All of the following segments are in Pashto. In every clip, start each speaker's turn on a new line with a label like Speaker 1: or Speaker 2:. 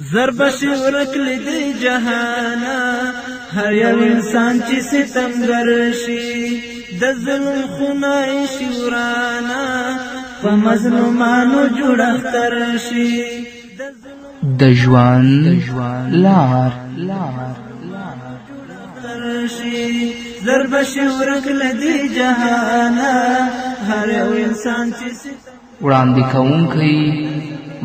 Speaker 1: ضرب شي ورک لدی جهانا، هر یو انسان چې ستمګر شي، د ظلم خونای شي ورانا، په مظلومانو جوړ اختر شي.
Speaker 2: د ژوند لار
Speaker 1: شي، ضرب شي ورک لدی جهانا، هر یو انسان چې
Speaker 2: وړاندې کوونکی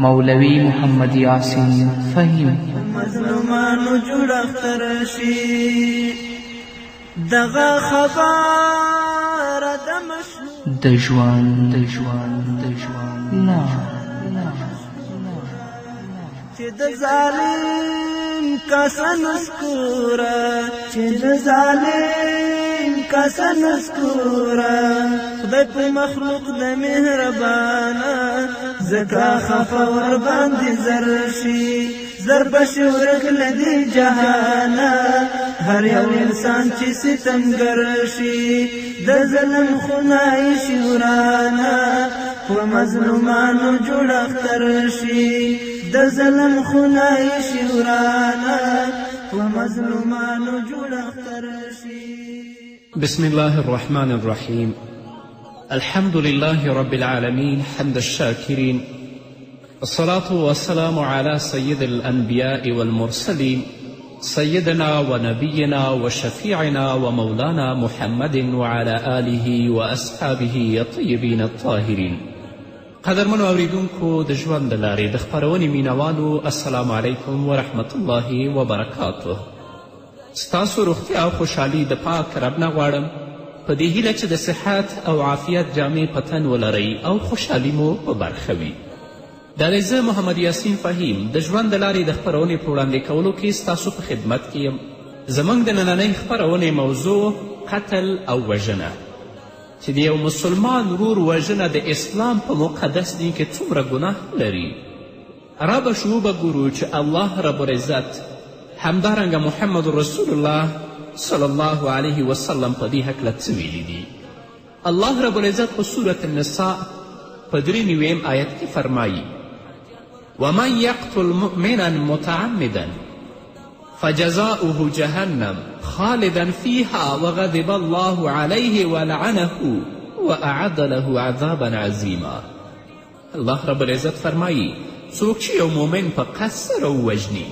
Speaker 2: مولوي محمد یاسین فهیم.
Speaker 1: مظلومانو جوړ اختر شي. دغه خبره د مشهور
Speaker 2: د ژوند لار
Speaker 1: چې د ظالم کسان سکوره، چې د ظالم کسان سکوره، خدای په مخلوق د مهربانه زکا خفه ور باندې زر شي. ضرب شي ورک لدی جهانا، هر یو انسان چې ستمګر شي، د ظلم خونای شي ورانا، په مظلومانو جوړ اختر شي. د ظلم خونای شي ورانا، په مظلومانو جوړ اختر شي.
Speaker 3: بسم الله الرحمن الرحيم. الحمد لله رب العالمين، حمد الشاكرين، الصلاة والسلام على سيد الأنبياء والمرسلين، سيدنا ونبينا وشفيعنا ومولانا محمد وعلى آله وأصحابه الطيبين الطاهرين. قدرمنو اوریدونکو، د ژوند د لارې د خپرونې مینوالو، السلام علیکم ورحمت الله وبرکاته. ستاسو روغتیا او خوشحالي د پاک رب نه غواړم، په دې هیله چې د صحت او عافیت جامې په تن ولرئ او خوشحالي مو په برخه وي. دا دی زه محمد یاسین فهیم د ژوند د لارې د خپرونې په وړاندې کولو کې ستاسو په خدمت کې یم. زموږ د نننۍ خپرونې موضوع قتل او وژنه، چې د یو مسلمان ورور وژنه د اسلام په مقدس دین کې څومره ګناه لري. را به شو وبه ګورو چې الله رب العزت همدارنګه محمد رسول الله صلی الله علیه وسلم په دې هکله څه ویلي دي. الله رب العزت په سورة النساء په 93 آیت کې فرمایي: ومن یقتل مؤمنا متعمدا فجزاؤه جهنم خالدا فيها وغضب الله عليه ولعنه وأعد له عذابا عظیما. الله رب العزت فرمایي څوک چې یو مؤمن په قصد سره ووژني،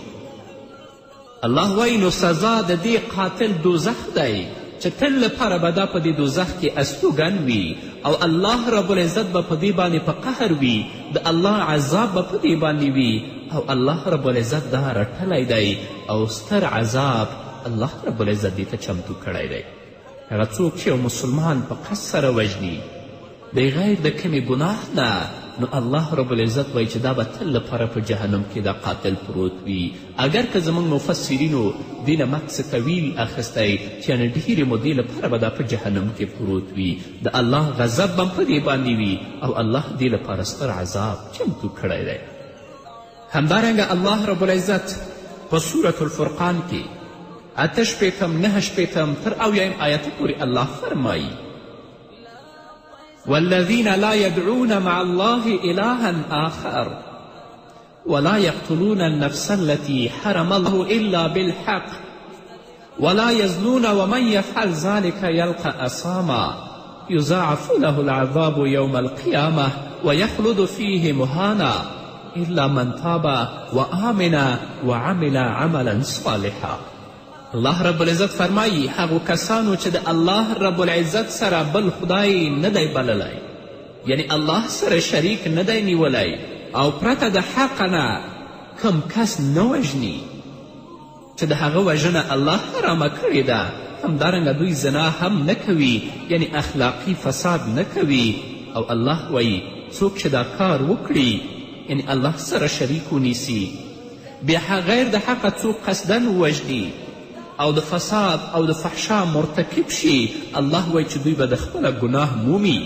Speaker 3: الله وایي نو سزا د دې قاتل دوزخ دی، چې تل لپاره به دا په دې دوزخ کې استوګن وي، او الله رب العزت به په دې باندې په قهر وي، د الله عذاب به په دې باندې وي، او الله رب العزت دا رټلی دی او ستر عذاب الله رب العزت دې ته چمتو کړی دی. هغه څوک چې یو مسلمان په قصد سره وژني بغیر د کومې ګناه نه، نو الله رب العزت وایي چې دا به تل لپاره په جهنم کې دا قاتل پروت وي. اګر که زموږ مفسرینو دې نه مکس طویل اخیستی چې یعنې ډېرې مودې لپاره به دا په جهنم کې پروت وي، د الله غضب به هم په دې باندې وي، او الله دې لپاره ستر عذاب چمتو کړی دی. همدارنګه الله رب العزت په سورة الفرقان کې 68، 69 تر 70 آیته پورې الله فرمایي: والذين لا يدعون مع الله إلها آخر ولا يقتلون النفس التي حرم الله إلا بالحق ولا يزنون ومن يفعل ذلك يلقى أثاما يضاعف له العذاب يوم القيامة ويخلد فيه مهانا إلا من تاب وآمن وعمل عملا صالحا. الله رب العزت فرمایي هغو کسانو چې د الله رب العزت سره بل خدای نه دی بللی، یعنی الله سره شریک نه دی نیولی، او پرته د حق نه کم کس نه وژني چې د هغه وژنه الله حرامه کړې ده، همدارنګه دوی زنا هم نه کوي، یعنی اخلاقي فساد نه کوي. او الله وایي څوک چې دا کار وکړي، یعنی الله سره شریک ونیسي، بیا غیر د حقه څوک قصدا ووژني او د فساد او د فحشا مرتکب شي، الله وایي چې دوی به د خپله ګناه مومي،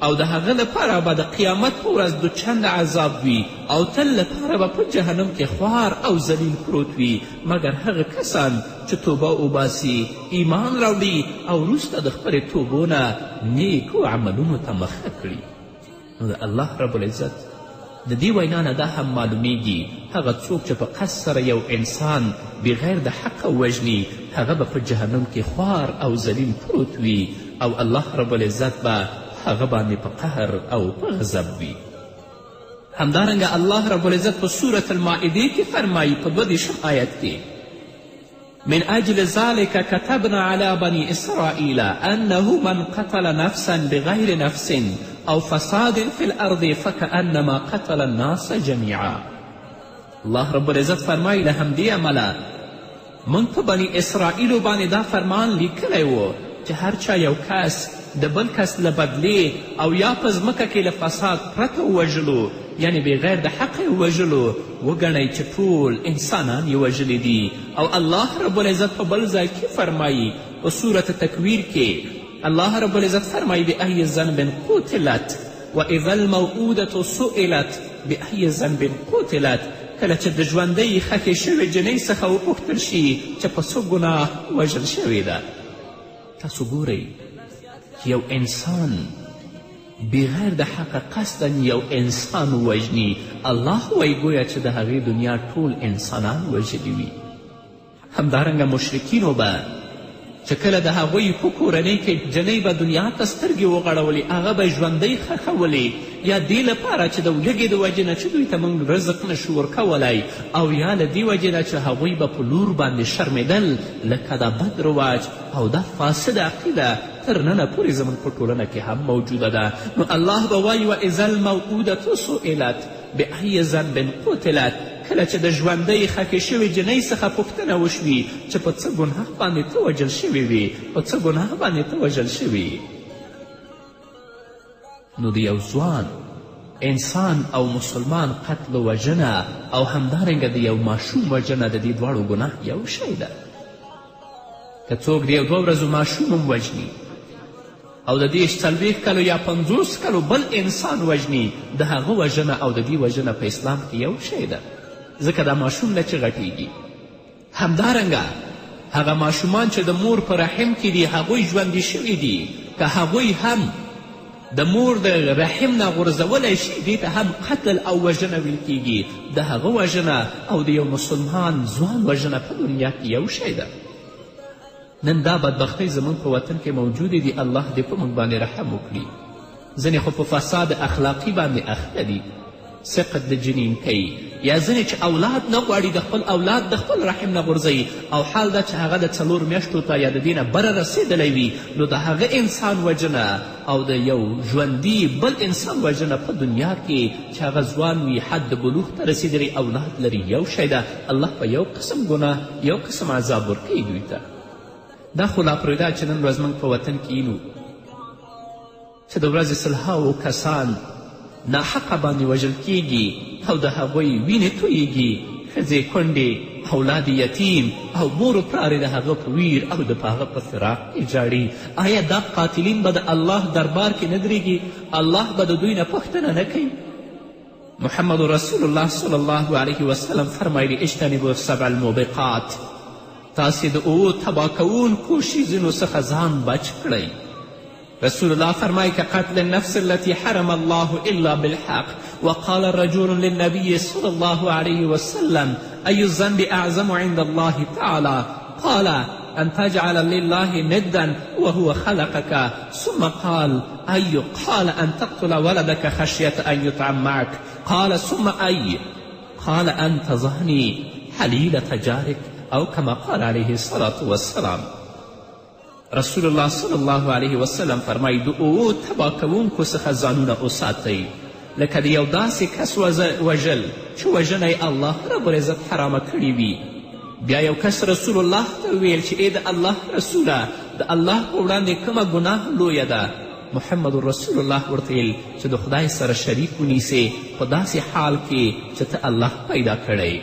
Speaker 3: او د هغه لپاره به د قیامت په ورځ دوچنده عذاب وي، او تل لپاره به په جهنم کې خوار او ذلیل پروت وي، مګر هغه کسان چې توبه وباسي، ایمان راوړي، او وروسته د خپلې توبو نه نیکو عملونو ته مخه کړي. نو د الله رب العزت د دې وینا نه دا هم معلومیږي هغه څوک چې په قصد سره یو انسان بغیر د حقه وژني هغه به په جهنم کې خوار او ذلیل پروت وي او الله رب العزت به هغه باندې په قهر او په غضب وي. همدارنګه الله رب العزت په سورة المائدې کې فرمایي په 32 آیت کې: من أجل ذلك كتبنا على بني إسرائيل أنه من قتل نفسا بغير نفس أو فساد في الأرض فكأنما قتل الناس جميعا. الله رب العزت فرمایي له همدې امله موږ په بني اسرائیلو باندې دا فرمان لیکلی و چې هر چا یو کس د بل کس له بدلې او یا په ځمکه کې له فساد پرته ووژلو، یعنې بغیر د حقه یې ووژلو، وګڼئ چې ټول انسانان یې وژلي دي. او الله رب العزت په بل ځای کې فرمایي په سورة تکویر کې الله رب العزت فرمایي: بأي ذنب قتلت واذا الموءودة سئلت بأي ذنب قتلت. کله چې د ژوندۍ ښخې شوې جنۍ څخه وپوښتل شي چې په څه ګناه وژل شوې ده. تاسو ګورئ چې یو انسان بغیر د حقه قصدا یو انسان وژني، الله وایي ګویا چې د هغې دنیا ټول انسانان وژلي وي. همدارنګه مشرکینو به چې کله د هغوی په کورنۍ کې جنۍ به دنیا ته سترګې وغړولې، هغه به ژوندۍ ښخولې، یا دې لپاره چې د ولږې د وجې نه چې دوی ته موږ رزق نه شو ورکولی، او یا له دې وجې نه چې هغوی به په لور باندې شرمېدل. لکه دا بد رواج او دا فاسده عقیده تر ننه پورې زموږ په ټولنه کې هم موجوده ده. نو الله به وایي: واذا الموءودة سئلت بأي ذنب قتلت. کله چې د ژوندۍ ښخې شوې جنۍ څخه پوښتنه وشوي چې په څه ګناه باندې ته وژل شوې وې، په څه ګناه باندې ته وژل شوې، نو د یو ځوان انسان او مسلمان قتل وژنه او همدارنګه د یو ماشوم وژنه د دې دواړو ګناه یو شی ده. که څوک د یو دوه ورځو ماشوم هم وژني او د دې 40 کلو یا 50 کلو بل انسان وژني، د هغه وژنه او د دې وژنه په اسلام کې یو شی ده، ځکه دا ماشوم نه چې غټیږي. همدارنګه هغه ماشومان چې د مور په رحم کې دي هغوی ژوندي شوي دي، که هغوی هم د مور د رحم نه غورځولی شي، دې ته هم قتل او وژنه ویل کیږي. د هغه وژنه او د یو مسلمان ځوان وژنه په دنیا کې یو شی ده. نن دا بدبختۍ زموږ په وطن کې موجودې دي، الله دې په موږ باندې رحم وکړي. ځینې خو په فساد اخلاقي باندې اخته دي، سقط د جنین کوي، یا ځینې چې اولاد نه غواړي د خپل اولاد د خپل رحم نه غورځوي، او حال دا چې هغه د 4 میاشتو ته یا د دې نه بره رسېدلی وي، نو د هغه انسان وژنه او د یو ژوندي بل انسان وژنه په دنیا کې چې هغه ځوان وي، حد د بلوغ ته رسېدلی اولاد لري، یو شی ده. الله په یو قسم ګناه یو قسم عذاب ورکوي دوی ته. دا خو لا پرېږده چې نن ورځ موږ په وطن کې وینو چې د ورځې سلهاوو کسان ناحقه باندې وژل کیږي او د هغوی وینې تویږي، ښځې کونډې، اولاد یتیم او مور و پلار یې د هغه په ویر او د هغه په فراق کې ژاړي. آیا دا قاتلین به د الله دربار کې نه درېږي؟ الله به د دوی نه پوښتنه نه کوي؟ محمد رسول الله صلی الله علیه وسلم فرمایلي: اجتنبوا السبع الموبقات. تاسې د اوو تباه کوونکو شیزونو څخه ځان بچ کړئ. رسول الله فرمایي: كقتل النفس التي حرم الله إلا بالحق. وقال رجل للنبي صلى الله عليه وسلم: أي الذنب أعظم عند الله تعالى؟ قال: أن تجعل لله ندا وهو خلقك. ثم قال: أي؟ قال: أن تقتل ولدك خشية أن يطعم معك. قال: ثم أي؟ قال: أن تزهني حليلة جارك، أو كما قال عليه الصلاة والسلام. رسول الله صلی الله علیه وسلم فرمایي: د اوو تباه کوونکو څخه ځانونه وساتئ، لکه د یو داسې کس وژل چې وژنه یې الله رب العزت حرامه کړې وي. بیا یو کس رسول الله ته وویل چې ای د الله رسوله، د الله په وړاندې کومه ګناه لویه ده؟ محمد رسول الله ورته ویل چې د خدای سره شریک ونیسې په داسې حال کې چې ته الله پیدا کړی.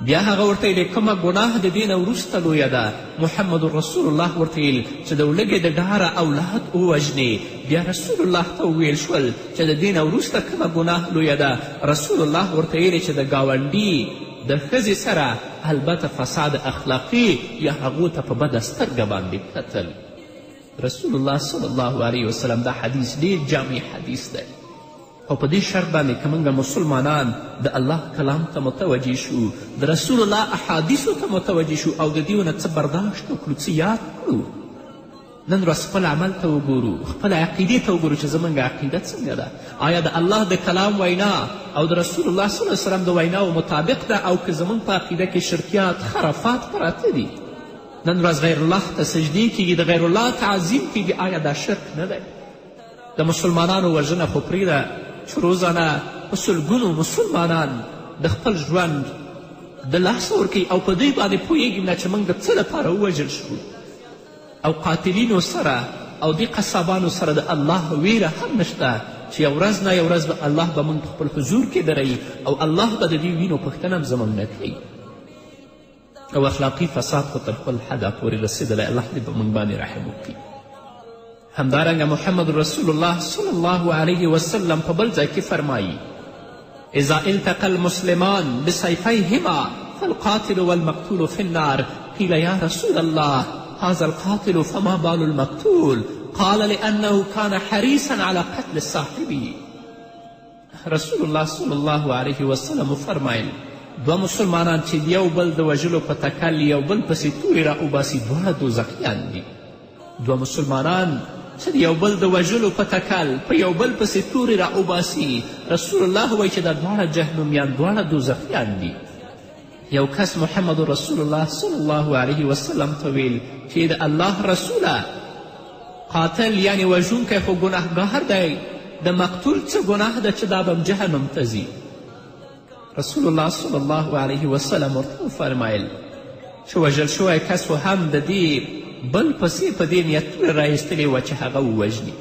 Speaker 3: بیا هغه ورته ویل کومه ګناه د دې نه وروسته لویه ده؟ محمد رسول الله ورته ویل چې د ولږې د ډاره اولاد ووژنې. بیا رسول الله ته وویل شول چې د دې نه وروسته کومه ګناه لویه ده؟ رسول الله ورته ویلې چې د ګاونډي د ښځې سره البته فساد اخلاقي یا هغو ته په بده سترګه باندې کتل. رسول الله صلی الله علیه وسلم دا حدیث ډېر جامع حدیث دی. او په دې شرط باندې که موږ مسلمانان د الله کلام ته متوجه شو، د رسول الله احادیثو ته متوجه شو او د دیو نه څه برداشت وکړو، څه یاد کړو، نن ورځ خپل عمل ته وګورو، خپل عقیدې ته وګورو چې زموږ عقیده څنګه ده. آیا د الله د کلام وینا او د رسول الله صلی الله وسلم د ویناو مطابق ده او که زموږ په عقیده کې شرکیات خرافات پراته دي؟ نن ورځ غیر الله ته سجدې کیږي، د غیر الله تعظیم کیږي، آیا دا شرک نه دی؟ د مسلمانانو وژنه خو پرېږده چې روزانه په سلګونو مسلمانان د خپل ژوند د لاسه ورکوي او په دوی باندې پوهیږي نه چې موږ د څه لپاره ووژل شو. او قاتلینو سره او دې قصابانو سره د الله ویره هم نشته چې یو ورځ نه یو ورځ به الله به موږ په خپل حضور کې دروي او الله به د دې وینو پوښتنه هم زموږ نه کوي. او اخلاقي فساد خو تر خپل حده پورې رسېدلی، الله دې په موږ باندې رحم وکړي. همدارنګه محمد رسول الله صلی الله علیه وسلم په بل ځای کې فرمایي: اذا التقى المسلمان بسيفيهما فالقاتل والمقتول في النار. قيل يا رسول الله هذا القاتل فما بال المقتول؟ قال لأنه كان حريصا على قتل صاحبه. رسول الله صلی الله علیه وسلم وفرمایل: دوه مسلمانان چې یو بل د وژلو په تکل یو بل پسې تورې را وباسي دواړه دوزخیان دي. دوه مسلمانان چې د یو بل د وژلو په تکل په یو بل پسې تورې را وباسي، رسول الله وایي چې دا دواړه جهنمیان، دواړه دوزخیان دي. یو کس محمد رسول الله صلی الله علیه وسلم ته ویل چې د الله رسوله، قاتل یعنی وژونکی خو ګناهګار دی، د مقتول څه ګناه ده چې دا به هم جهنم ته ځي؟ رسول الله صلی الله علیه وسلم ورته وفرمیل چې وژل شوی کس خو هم د دې بل پسې په دې نیت توره راایستلې وه چې هغه ووژني،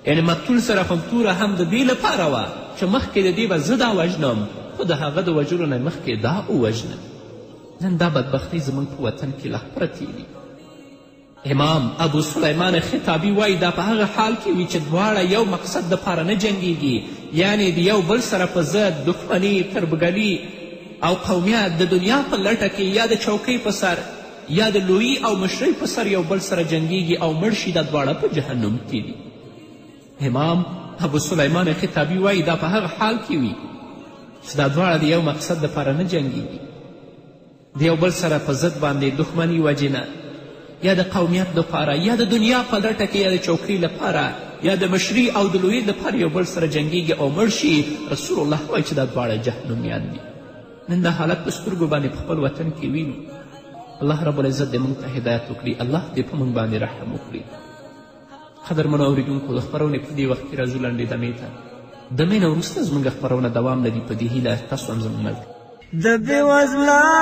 Speaker 3: یعنې مقتول سره خو توره هم د دې لپاره وه چې مخکې د دې به زه دا وژنم، خو د هغه د وژلو نه مخکې دا ووژنم. نن دا بدبختۍ زموږ په وطن کې لا پرتې دي. امام ابو سلیمان خطابي وایي دا په هغه حال کې وي چې دواړه یو مقصد دپاره نه جنګیږي، یعنې د یو بل سره په ضد دښمني، تربګني او قومیت د دنیا په لټه کې یا د چوکۍ په سر یا د لویي او مشرۍ په سر یو بل سره جنګیږي او مړ شي، دا دواړه په جهنم کې دي. امام ابو سلیمان خطابي وایي دا په هغه حال کې وي چې دا دواړه د یو مقصد دپاره نه جنګیږي، د یو بل سره په ضد باندې دښمني وجې نه، یا د قومیت دپاره، یا د دنیا په لټه کې، یا د چوکۍ لپاره، یا د مشري او د لویۍ لپاره یو بل سره جنګیږي او مړ شي، رسول الله وایي چې دا دواړه جهنمیان دي. نن دا حالت په سترګو باندې په خپل وطن کې وینو. الله رب العزت دې موږ ته هدایت وکړي، الله دې په موږ باندې رحم وکړي. قدرمنو اورېدونکو، د خپرونې په دې وخت کې راځو لنډې دمې ته. دمې نه وروسته زموږ خپرونه دوام لري، په دې هیله تاسو هم زموږ ملګري.
Speaker 1: د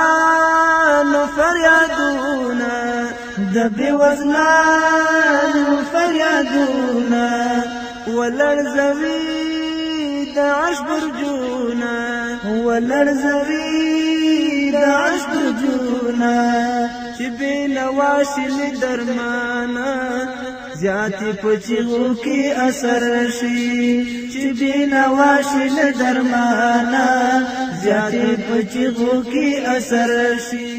Speaker 1: بېوزلانو فریادونه، د بېوزلانو فریادونه ولړزوي د عرش برجونه، ولړزوي د عرش برجونه، چې بې نوا شي له درمانه زیاتې په چیغو کې اثر شي، چې بې نوا شي له درمانه زیاتې په چیغو کې اثر شي.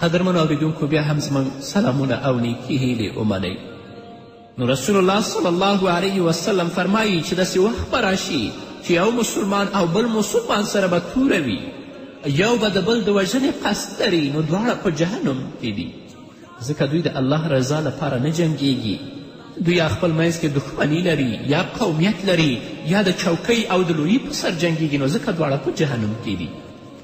Speaker 3: قدرمنو اورېدونکو، بیا هم زموږ سلامونه او نیکې هیلې ومنئ. نو رسول الله صلی الله علیه وسلم فرمایي چې داسې وخت به راشي چې یو مسلمان او بل مسلمان سره به توره وي، یو به د بل د وژنې قصد لري، نو دواړه په جهنم کې دي، ځکه دوی د الله رضا لپاره نه جنګیږي. دوی یا خپل منځ کې دښمني لري، یا قومیت لري، یا د چوکۍ او د لویي په سر جنګیږي، نو ځکه دواړه په جهنم کې دي.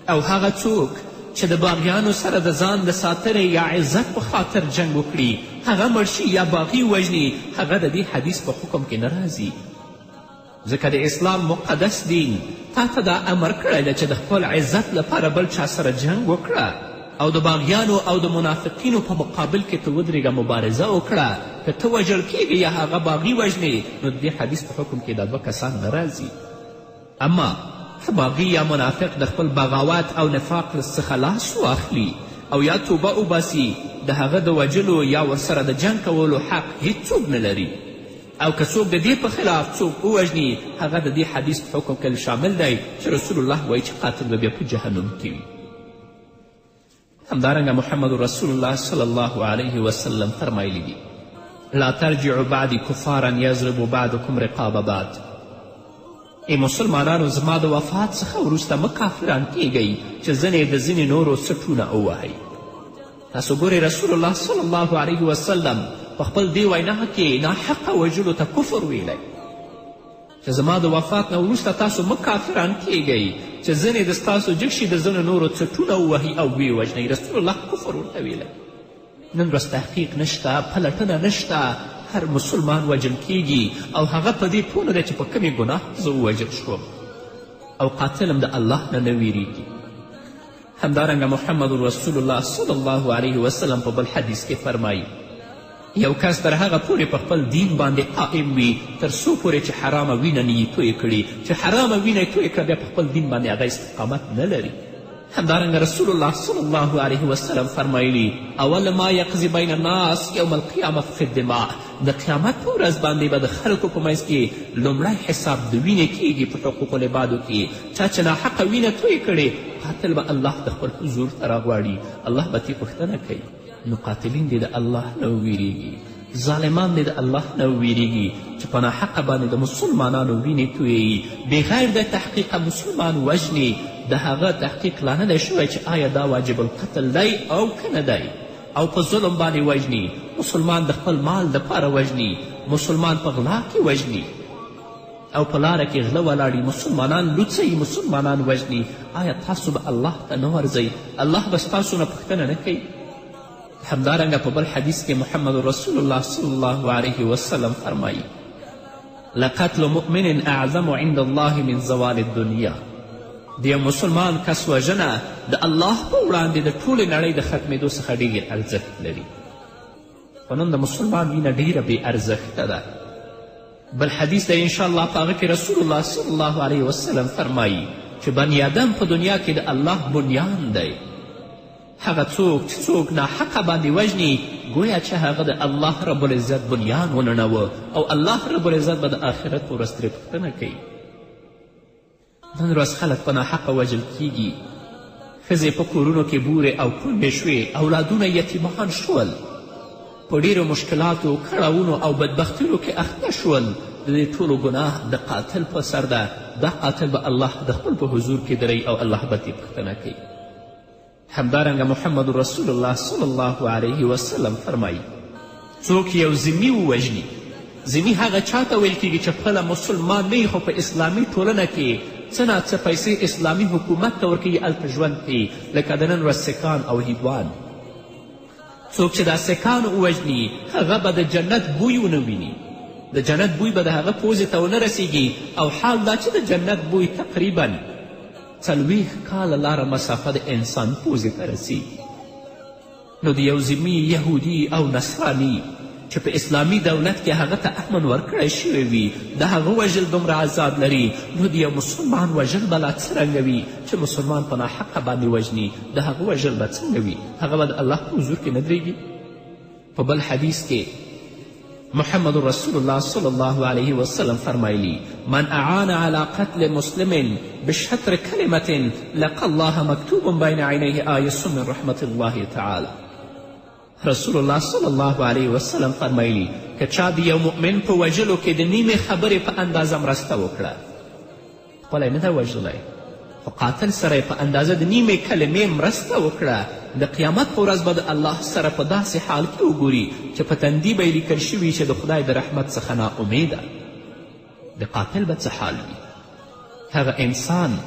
Speaker 3: او هغه څوک چې د باغیانو سره د ځان د ساتنې یا عزت په خاطر جنګ وکړي، هغه مړ شي یا باغي ووژني، هغه د دې حدیث په حکم کې نه راځي، ځکه د اسلام مقدس دین تا ته دا امر کړی دی چې د خپل عزت لپاره بل چا سره جنګ وکړه او د باغیانو او د منافقینو په مقابل کې ته ودرېږه، مبارزه وکړه. که ته وژل کیږې یا هغه باغي وژنې، نو د دې حدیث په حکم کې دا دوه کسان نه راځي. اما که باغي یا منافق د خپل بغاوت او نفاق څخه لاس واخلي او یا توبه وباسي، د هغه د وژلو یا ورسره د جنګ کولو حق هیڅوک نه لري. او که څوک د دې په خلاف څوک ووژني، هغه د دې حدیث په حکم کې شامل دی چې رسول الله وایي چې قاتل به بیا په جهنم کې وي. همدارنګه محمد رسول الله صلی الله علیه وسلم فرمایلی دي: لا ترجعوا بعدي کفارا یضرب بعضکم رقاب بعض. ای مسلمانانو، زما د وفات څخه وروسته مه کافران کیږئ چې ځینې د ځینې نورو څټونه ووهئ. تاسو ګورئ، رسول الله صلی الله علیه وسلم په خپل دې وینا کې ناحقه وژلو ته کفر ویلی چې زما د وفات نه وروسته تاسو مه کافران کیږئ چې ځینې د ستاسو جګ شي، د ځینو نورو څټونه ووهي او ویې وژنئ. رسول الله کفر ورته ویلی. نن ورځ تحقیق نشته، پلټنه نشته، هر مسلمان وژل کیږي او هغه په دې پوه نه دی چې په کومې ګناه زه ووژل شوم، او قاتل هم د الله نه نه ویریږي. همدارنګه محمد رسول الله صلی الله علیه وسلم په بل حدیث کې فرمایي: یو کس تر هغه پورې په خپل دین باندې قائم وي تر څو پورې چې حرامه وینه نه یي تویې کړي. چې حرامه وینه یې تویې کړه، بیا په خپل دین باندې هغه استقامت نه لري. همدارنګه رسول الله صلی الله علیه وسلم فرمایلي: اول ما یقضي بین الناس یوم القیامة فی الدماء. د قیامت په ورځ باندې به د خلکو په منځ کې لومړی حساب د وینې کیږي په حقوق العبادو کې. چا چې ناحقه وینه تویې کړې، قاتل به الله د خپل حضور ته راغواړي، الله به ترې پوښتنه کوي. نو قاتلین دې د الله نه وویریږي، ظالمان دې د الله نه وویریږي چې په ناحقه باندې د مسلمانانو وینې تویوي، بغیر د تحقیقه مسلمان وژني. د هغه تحقیق لا نه دی شوی چې آیا دا واجب القتل دی او که نه دی، او په ظلم باندې وژني. مسلمان د خپل مال دپاره وژني، مسلمان په غلا کې وژني، او په لاره کې غله ولاړي، مسلمانان لوڅوي، مسلمانان وژني. آیا تاسو به الله ته نه ورځئ؟ الله به ستاسو نه پوښتنه نه کوي؟ همدارنګه په بل حدیث کې محمد رسول الله صلی الله علیه وسلم فرمایي: لقتل مؤمن اعظم عند الله من زوال الدنیا. د یو مسلمان کس وژنه د الله په وړاندې د ټولې نړۍ د ختمېدو څخه ډېر ارزښت لري. خو نن د مسلمان وینه ډېره بې ارزښته ده. بل حدیث دی انشاءالله، په هغه کې رسول الله صلی الله علیه وسلم فرمایي چې بني آدم په دنیا کې د الله بنیان دی. هغه څوک چې څوک ناحقه باندې وژني، ګویا چې هغه د الله رب العزت بنیان وننوه، او الله رب العزت به د آخرت په ورځ ترې پوښتنه کوي. نن ورځ خلک په ناحقه وژل کیږي، ښځې په کورونو کې بورې او کونډې شوې، اولادونه یتیمان شول، په ډیرو مشکلاتو، کړاوونو او بدبختیو کې اخته شول. د دې ټولو ګناه د قاتل په سر ده. دا قاتل به الله د خپل په حضور کې دروي او الله به ترې پوښتنه کوي. همدارنګه محمد رسول الله صلی الله علیه وسلم فرمایي: څوک یو ذمي ووژني، ذمي هغه چا ته ویل کیږي چې خپله مسلمان نه خو په اسلامي ټولنه کې څه ناڅه پیسې اسلامي حکومت ته ورکوي، هلته ژوند کوي، لکه د نن ورځ سکان او هندوان. څوک چې دا سکان ووژني، هغه به د جنت بوی ونه ویني، د جنت بوی به د هغه پوزې ته ونه رسیږي، او حال دا چې د جنت بوی تقریبا 40 کاله لاره مسافه د انسان پوزې ته رسیږي. نو د یو ذمي یهودي او نصراني چې په اسلامي دولت کې هغه ته امن ورکړی شوی وي، د هغه وژل دومره عذاب لري، نو د یو مسلمان وژل به لا څرنګه وي چې مسلمان په ناحقه باندې وژني؟ د هغه وژل به څنګه وي؟ هغه به د الله په حضور کې نه درېږي؟ په بل حدیث کې محمد رسول الله صلی الله علیه وسلم فرمایلی: من اعان على قتل مسلم بشطر کلمة لقى الله مکتوب بین عینیه آیس من رحمة الله تعالی. رسول الله صلی الله علیه وسلم فرمایلی که چا د یو مؤمن په وژلو کې د نیمې خبرې په اندازه مرسته وکړه، خپله یې نه ده وژلی خو قاتل سره یې په اندازه د نیمې کلمې مرسته وکړه، د قیامت په ورځ به د الله سره په داسې حال کې وګوري چې په تندي به یې لیکل شوي چې د خدای د رحمت څخه ناامیده. د قاتل به څه حال وي؟ هغه انسان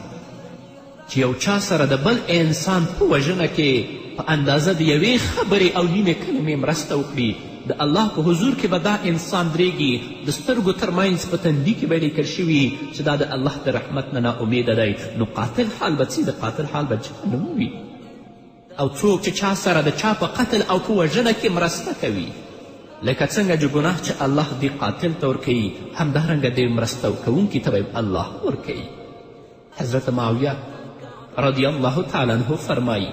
Speaker 3: چې یو چا سره د بل انسان په وژنه کې په اندازه د یوې خبرې او نیمې کلمې مرسته وکړي، د الله په حضور کې به دا انسان درېږي، د سترګو ترمنځ په تندي کې به لیکل شوي چې دا د الله د رحمت نه ناامیده دی. نو قاتل حال به څه؟ د قاتل حال به جهنم وي. او څوک چې چا سره د چا په قتل او په وژنه کې مرسته کوي، لکه څنګه چې ګناه چې الله دې قاتل ته ورکوي، همدارنګه دې مرسته کوونکي ته به الله ورکوي. حضرت معاویه رضی الله تعالی عنه فرمایي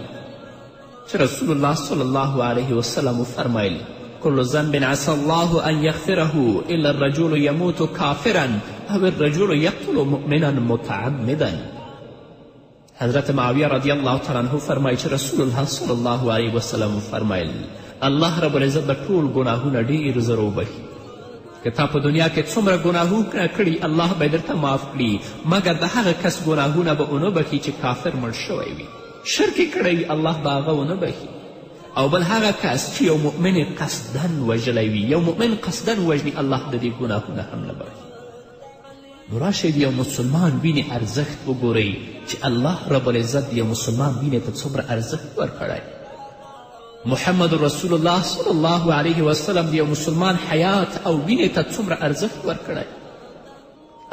Speaker 3: چې رسول الله صلی الله علیه وسلم وفرمیل: كل ذنب عسى الله أن يغفره إلا الرجل يموت كافرا أو الرجل يقتل مؤمنا متعمدا. حضرت معاویه رضی الله تعالی عنه فرمایي چې رسول الله صلی الله علیه وسلم وفرمیل: الله رب العزت به ټول ګناهونه ډېر زر وبښي. که تا په دنیا کې څومره ګناهونه کړي الله به درته معاف کړي، مګر د هغه کس ګناهونه به ونه بښي چې کافر مړ شوی وي، شرک یې کړی وي، الله به هغه ونه بښي. او بل هغه کس چې یو مؤمن یې قصدا وژلی وي، یو مؤمن قصدا وژني، الله د دې ګناهونه هم نه بښي. نو راشئ د یو مسلمان وینې ارزښت وګورئ چې الله رب العزت د یو مسلمان وینې ته څومره ارزښت ورکړی. محمد رسول الله صلی الله علیه وسلم د یو مسلمان حیات او وینې ته څومره ارزښت ورکړی.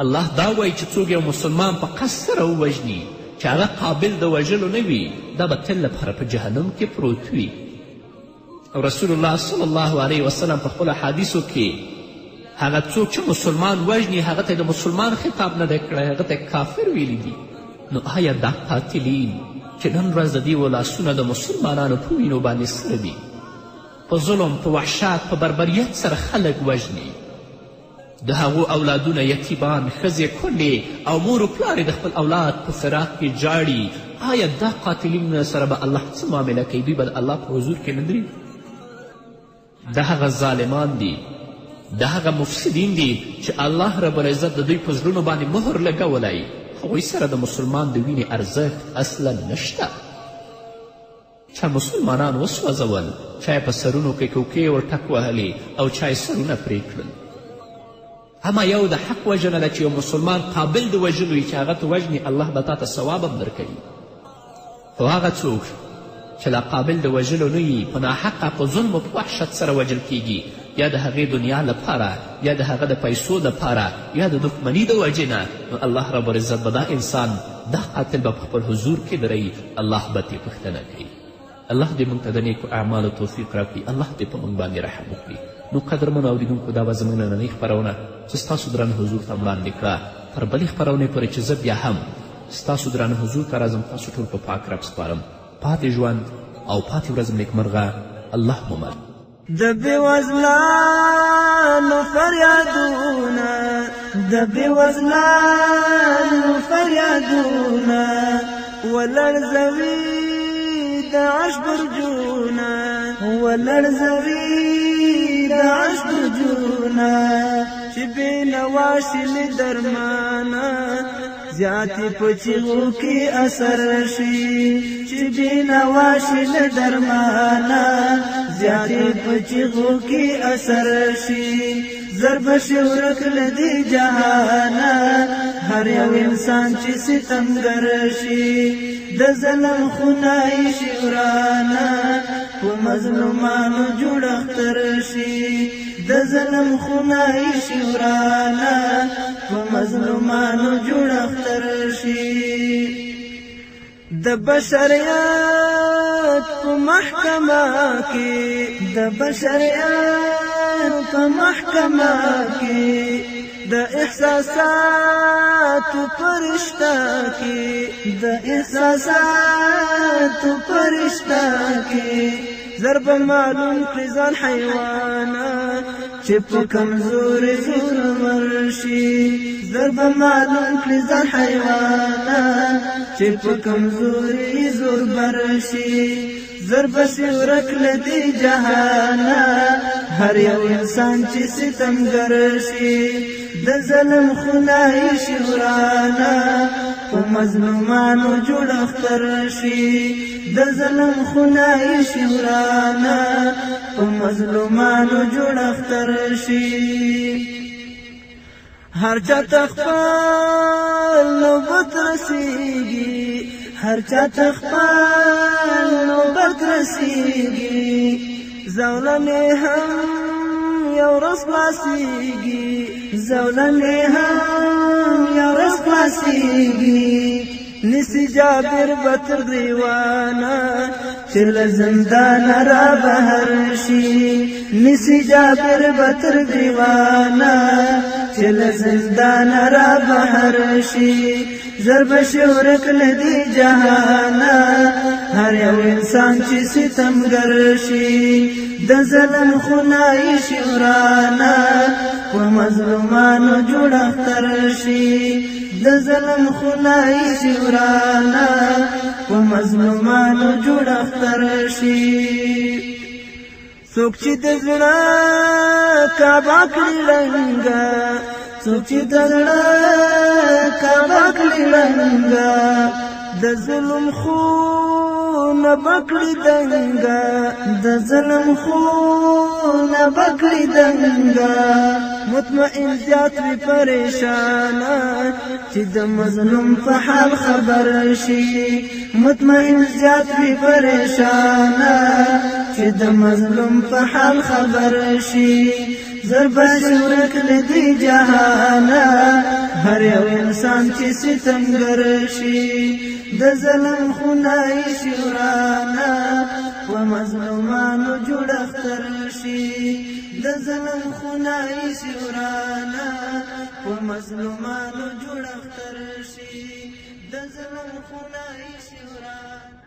Speaker 3: الله دا وایي چې څوک یو مسلمان په قصد سره ووژني چې هغه قابل د وژلو نه وي، دا به تل لپاره په جهنم کې پروت وي. او رسول الله صلی الله علیه وسلم په خپلو حدیثو کې هغه څوک چې مسلمان وژني هغه ته د مسلمان خطاب نه دی کړی، هغه ته کافر ویلي دي. نو آیا دا قاتلین چې نن ورځ د دیو لاسونه د مسلمانانو په وینو باندې سره دي، په ظلم، په وحشت، په بربریت سره خلک وژني، د هغو اولادونه یتیمان، ښځې، کونډې او مور و پلار یې د خپل اولاد په فراق کې ژاړي، آیا دا قاتلینو سره به الله څه معامله کوي؟ دوی به د الله په حضور کې نه درېږي. دا هغه ظالمان دي، دا هغه مفسدین دي چې الله رب العزت د دوی په زړونو باندې مهر لګولی. هغوی سره د مسلمان د وینې ارزښت اصلا نشته. چا مسلمانان وسوځول، چا یې په سرونو کې کوکې ور ټک وهلې او چا یې سرونه پرې کړل. اما یو د حق وژنه ده چې یو مسلمان قابل د وژلو وي چې هغه ته وژني، الله به تا ته ثواب هم درکوي. خو هغه څوک چې لا قابل د وژلو نه وي، په ناحقه، په ظلم او په وحشت سره وژل کیږي، یا د هغې دنیا لپاره، یا د هغه د پیسو لپاره، یا د دښمني د وجې نه، نو الله رب العزت به دا انسان، دا قاتل به په خپل حضور کې دروي، الله به ترې پوښتنه کوي. الله دې موږ ته د نیکو اعمالو توفیق راکړي، الله دې په موږ باندې رحم وکړي. نو قدرمنو اورېدونکو، دا به زموږ نننۍ خپرونه چې ستاسو درانه حضور ته وړاندې کړه. تر بلې خپرونې پورې چې زه بیا هم ستاسو درانه حضور ته راځم، تاسو ټول په پاک رب سپارم. پاتې ژوند او پاتې ورځ مو نیکمرغه. الله مو مل.
Speaker 1: د بېوزلانو فریادونه، د بېوزلانو فریادونه ولړزوي د عرش برجونه، ولړزوي د عرش برجونه، چې بېنوا شي له درمانه زیاتې په چیغو کې اثر شي، چې بېنوا شي له درمانه زیاتې په چیغو کې اثر شي. ضرب شي ورک له دې جهانه هر یو انسان چې ستمګر شي، د ظلم خونه یې شي ورانه، په مظلومانو جوړ اختر شي، د ظلم خونه یې شي ورانه، په مظلومانو جوړ اختر شي. د بشریت په محکمه کې، د بشریت په محکمه کې، د احساساتو پرشته کې، د احساساتو پرشته کې، ضرب معلوم کړي ځان حیوانه چې په کمزوري زور ورشي، ضرب معلوم کړي ځان حیوانه چې په کمزوري زور برشي. ضرب شي ورک له دې جهانه هر یو انسان چې ستمګر شي، د ظلم خونه یې شي ورانه، په مظلومانو جوړ اختر شي، د ظلم خونه یې شي ورانه، په مظلومانو جوړ اختر شي. هر چا ته خپل نوبت رسیږي، هر چا ته خپل نوبت رسیږي، زولنې هم یو ورځ خلاصیږي، زولنې هم یو ورځ خلاصیږي. نسی جابر به تر دیوانه چې له زندانه را بهر شي، نسی جابر به تر دیوانه چې له زندانه را بهر شي. ضرب شي ورک له دې جهانه هر یو انسان چې ستمګر شي، د ظلم خونه یې شي ورانه، په مظلومانو جوړ اختر شي، د ظلم خونه یې شي ورانه، په مظلومانو جوړ اختر شي. څوک چې د زړه کعبه کړي ړنګه، څوک چې د زړه کعبه کړي ړنګه، د ظلم خونه بکړي دنګه، د ظلم خونه بکړي دنګه. مطمئن زیات وي پریشانه چې د مظلوم په حال خبر شي، مطمئن زیات وي پریشانه چې د مظلوم په حال خبر شي. زر به شي ورک له دې جهانه هر یو انسان چې ستمګر شي، د ظلم خونه شي ورانه، په مظلومانو جوړ اختر شي. د ظلم خونه شي ورانه، په مظلومانو جوړ اختر شي. د ظلم خونه شي ورانه.